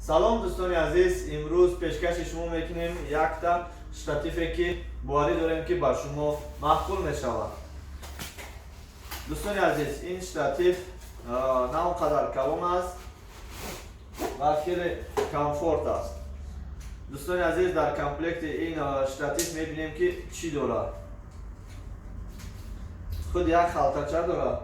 Салом, дӯстони азиз. Имрӯз пешкаши шумо мекунем якта штативе, ки боварӣ дорем, ки ба шумо маъқул мешавад. Дӯстони азиз, ин штатив на он қадар калон аст ва хеле комфорт аст. Дӯстони азиз, дар комплекти ин штатив мебинем, ки чӣ дорад. Худ як халтача дорад,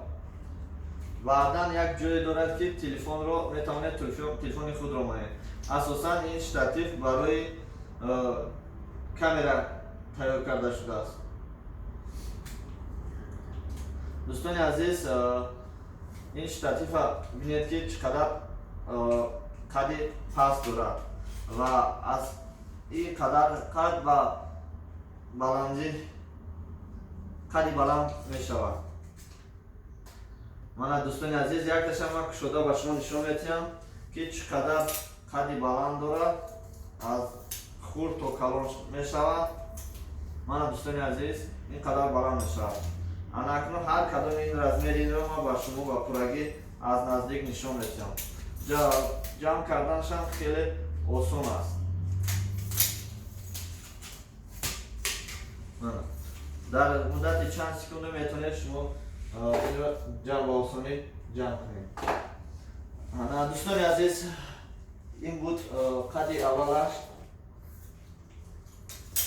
баъдан як ҷое дорад, ки телефонро метавонед, телефони худро монед. Асосан ин штатив барои камера тайёр карда шудааст. Дӯстони азиз, ин штатива бинед, ки чӣ қадар қади паст дорад ва аз ин қадар қад ба баландӣ, қади баланд мешавад. Мана, дӯстони азиз, якташа ман кушода ба шумо нишон медиҳам, ки чӣ қадар қади баланд дорад, аз хурд то калон мешавад. Мана, дӯстони азиз, ин қадар баланд мешавад. Ана акнун ҳар кадоми ин размери инро ман ба шумо ба пуррагӣ аз наздик нишон медиҳам. Ҷамъ карданашам хеле осон аст. Дар муддати чанд секунда метавонед шумо инро ҷамъ ба осонӣ ҷамъ кунед. Ана, дӯстони азиз, ин буд қади аввалаш,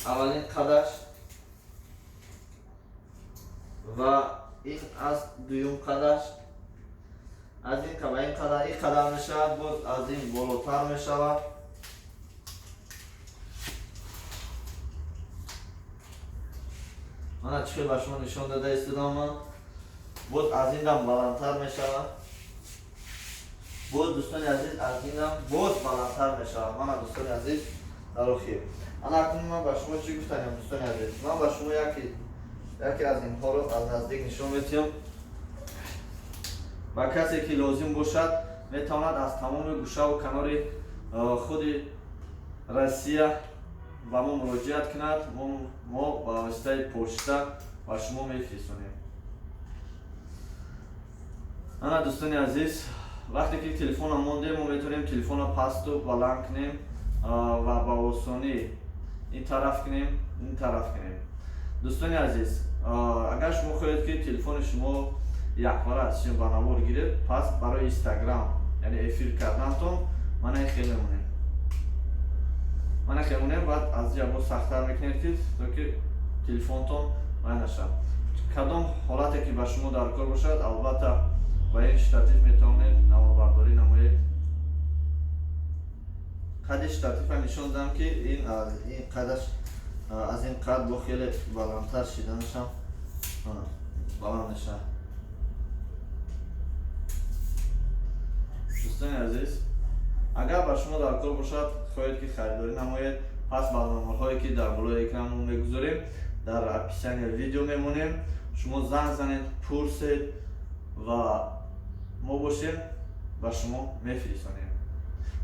аввалин қадаш, ва ин аз дуюм қадаш. Аз ин ба ин қадар, ин қадар мешавад, боз аз ин болотар мешавад. Мана, чӣ хел ба шумо нишон дода истодам ман. Боз аз инам баландтар мешавад. Боз, дӯстони азиз, аз инам боз баландтар мешавад. Мана, дӯстони азиз, дар охир, ана акнун ман ба шумо чӣ гуфтанем? Дӯстони азиз, ман ба шумо яке аз инҳоро аз наздик нишон медиҳам. Ба касе ки лозим бошад, метавонад аз тамоми гӯшаву канори худи Россия ба мо муроҷиат кунад. Мо ба воситаи почта ба шумо мефирсонем. Ана, дӯстони азиз, вақте ки телефона мондем, мо метавонем телефона пасту баланд кунем ва ба осонӣ ин тараф кунем, ин тараф кунем. Дӯстони азиз, агар шумо хоҳед, ки телефони шумо якбора аз шим ба навор гиред, пас барои Инстаграм, яъне эфир кардантон, мана ин хел мемонем, мана хел монем. Баъд аз ҷа боз сахттар мекунед, ки то ки телефонтон вай нашавад. Кадом ҳолате ки ба шумо дар кор бошад, албатта, ба ин штатив метавонед наворбардорӣ намоед. Қади штатива нишон додам, ки ин аз ин қадаш, аз ин қад бо хеле баландтар шиданашам баланд мешавад. Дӯстони азиз, агар ба шумо дар кор бошад, хоҳед, ки харидорӣ намоед, пас ба номерҳое, ки дар болои экран мо мегузорем, дар описания видео мемонем, шумо занг занед, пурсед ва мо бошем, ба шумо мефирисонем.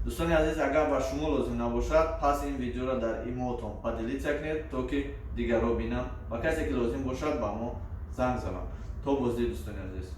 Дӯстони азиз, агар ба шумо лозим набошад, пас ин видеоро дар имотон поделиться кунед, то ки дигарро бинанд ва касе ки лозим бошад, ба мо занг зананд. То боздид, дӯстони азиз.